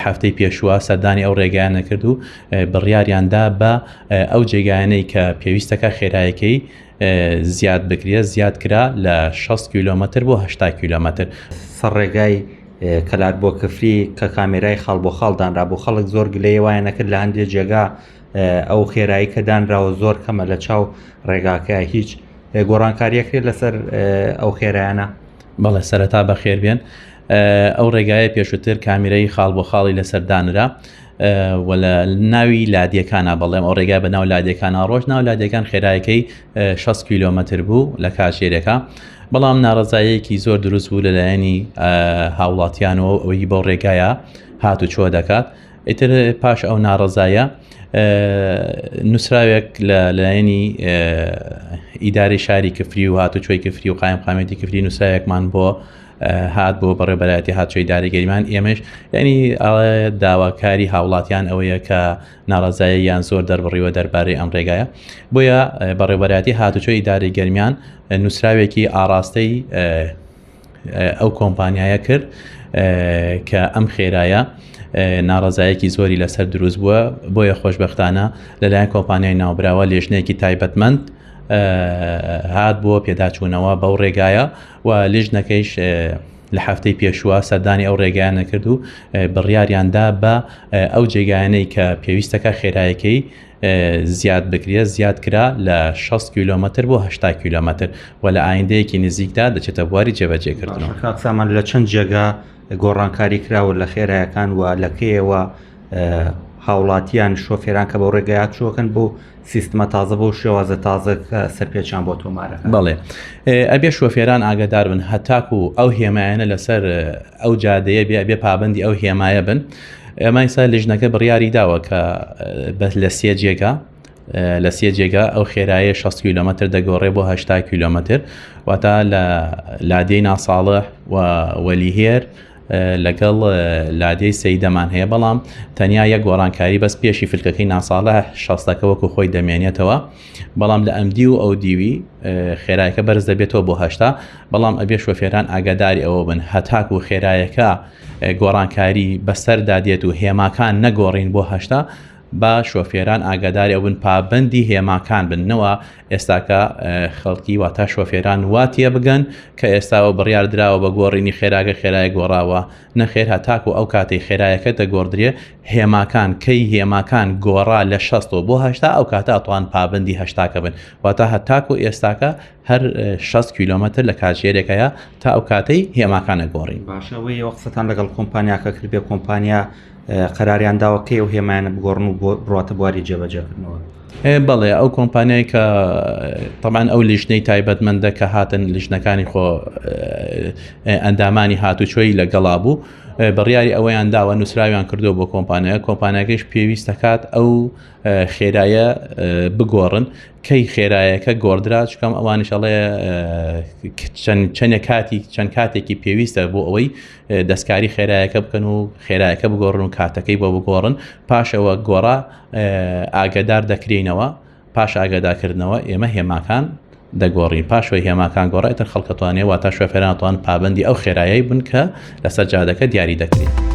هەفتەی پێشووە سەردانی ئەو ڕێگایانە کرد و بڕیاریان دا بە ئەو جێگایانەی کە پێویستەکە خێرایەکەی زیاد بکرێت زیاد کرا لە 60 کیلۆمەتر بۆ 80 کیلۆمەتر. سەر ڕێگای کەلار بۆ کفری کە کامێرای خاڵ بۆ خاڵ دانرابوو خەڵک زۆر گلەیی وایان نەکرد لە هەندێک جێگا ئەو خێرایی کە دانراوە زۆر کەمە لە چاو ڕێگاکە هیچ گۆڕانکاریەکرێت لەسەر ئەو خێرایانە؟ بەڵێ سەرەتا بەخێر بێن. ئەو ڕێگایە پێشووتر کامیرەی خاڵ بۆ خاڵی لەسەر دانرا و لە ناوی لادیەکانە بەڵێم ئەو ڕێگای بە ناو لادیەکانە ڕۆژ ناو لادیەکان خێرایەکەی 6 کیلۆمەتر بوو لە کاژێرەکە بەڵام ناڕزایەکی زۆر دروست بوو لەلایەنی هاوڵاتیانەوە ئەوەی بەو ڕێگایە هات و چۆ دەکات ئیتر پاش ئەو ناڕەزایە نووسراوێک لە لایەنی ئیداری شاری کفری و هاتوچۆی کفری و قایم قامێتی کفری نووسراوێکمان بۆ هات بۆ بەڕێبەرایەتی هاتوچۆی داری گەریمان ئێمەش ینی داواکاری هاوڵاتیان ئەوەیە کە ناڕزاییان زۆر دەربڕیوە دەربارەی ئەم ڕێگایە بۆیە بەڕێبەرایەتی هاتوچۆی ئیداری گەرمیان نووسراوێکی ئاراستەی ئەو کۆمپانیایە کرد کە ئەم خێرایە ناڕەزایەکی زۆری لەسەر دروست بووە بۆیە خۆشببختانە لەلایەن کۆمپانیای ناوبراوە لێژنەیەکی تایبەتمەند هات بۆ پێداچوونەوە بەو ڕێگایە و لیژنەکەیش لە هەفتەی پێشووە سەردانی ئەو ڕێگایانە کرد و بڕیاریاندا بە ئەو جێگایانەی کە پێویستەکە خێرایەکەی زیاد بکرێت زیاد کرا لە 60 کیلۆمەتر بۆ 80 کیلۆمەتر و لە ئایندەیەکی نزیکدا دەچێتە بواری جێبەجێکردنەوە. کاک سامان لە چەند جێگا گۆڕانکاری کراوە لە خێرایەکان و لە کەیەوە هاوڵاتیان شۆفێران کە بەو ڕێگەیە چۆکەن بۆ سیستمە تازە بۆ شێوازە تازە کە سەرپێچیان بۆ تۆمارە بەڵێ ئەبێ شۆفێران ئاگادار بن هەتاکو ئەو هێمایانە لەسەر ئەو جادەیە بێ ئەبێ پابندی ئەو هێمایە بن ئێمە ئیستا لیژنەکە بڕیاری داوە کە بەس لە سێ جێگا لە سێ جێگا ئەو خێرایە 60 کیلومتر دەگۆڕێ بۆ 80 کیلومتر واتا لە لادێی ناساڵح و وەلیهێر لەگەڵ لادێی سەیدەمان هەیە بەڵام تەنیا یەک گۆڕانکاری بەس پێشی فلکەکەی ناساڵە شەستەکە وەکو خۆی دەمێنێتەوە بەڵام لە ئەمدی و ئەو دیوی خێرایەکە بەرز دەبێتەوە بۆ هەشتا بەڵام ئەبێ شۆفێران ئاگاداری ئەوە بن هەتاکو خێرایەکە گۆڕانکاری بەسەردا دێت و هێماکان نەگۆڕین بۆ هەشتا با شۆفێران ئاگاداری ئەو بن پابەندی هێماکان بن نەوە ئێستاکە خەڵکی واتە شۆفێران وا تێبگەن کە ئێستاوە بڕیار دراوە بە گۆڕینی خێراکە خێرای گۆڕاوە نەخێر هەتاکو ئەو کاتەی خێرایەکە دەگۆڕدرێ هێماکان کەی هێماکان گۆڕا لە شەستەوە بۆ هەشتا ئەو کاتە ئەتوان پابەندی هەشتاکە بن واتە هەتاکو ئێستاکە هەر 60 کیلۆمەتر لە کاتژێرێکەیە تا ئەو کاتەی هێماکان ئەگۆڕین. باشە ئەوەی ئێوە قسەتان لەگەڵ کۆمپانیاکە کرد بێ کۆمپانیا قەراریان داوە کەی ئەو هێمایانە بگۆڕن و بڕاتە بواری جێبەجێکردنەوە؟ بەڵێ ئەو کۆمپانیای کە تەمان ئەو لیژنەی تایبەتمەندە کە هاتن لیژنەکانی خۆ ئەندامانی هاتوچۆی لەگەڵا بوو بڕیاری ئەوەیان داوە نووسراویان کردو بۆ کۆمپانیا کۆمپانیاکەش پێویست دەکات ئەو خێرایە بگۆڕن کەی خێرایەکە گۆڕدرا چکەم ئەوانیش ئەڵێ چەند کاتی چەند کاتێکی پێویستە بۆ ئەوەی دەستکاری خێرایەکە بکەن و خێرایەکە بگۆڕن و کاتەکەی بۆ بگۆڕن پاشەوە گۆڕا ئاگدار دەکرینەوە پاش ئاگاداکردنەوە ئێمە هێماکان دەگۆڕین پاشەوەی هێماکان گۆڕا ئیتر خەڵکەتوانێ واتا شۆفێران توان پابندی ئەو خێرایەی بن کە لەسەر جادەکە دیاری دەکرێت.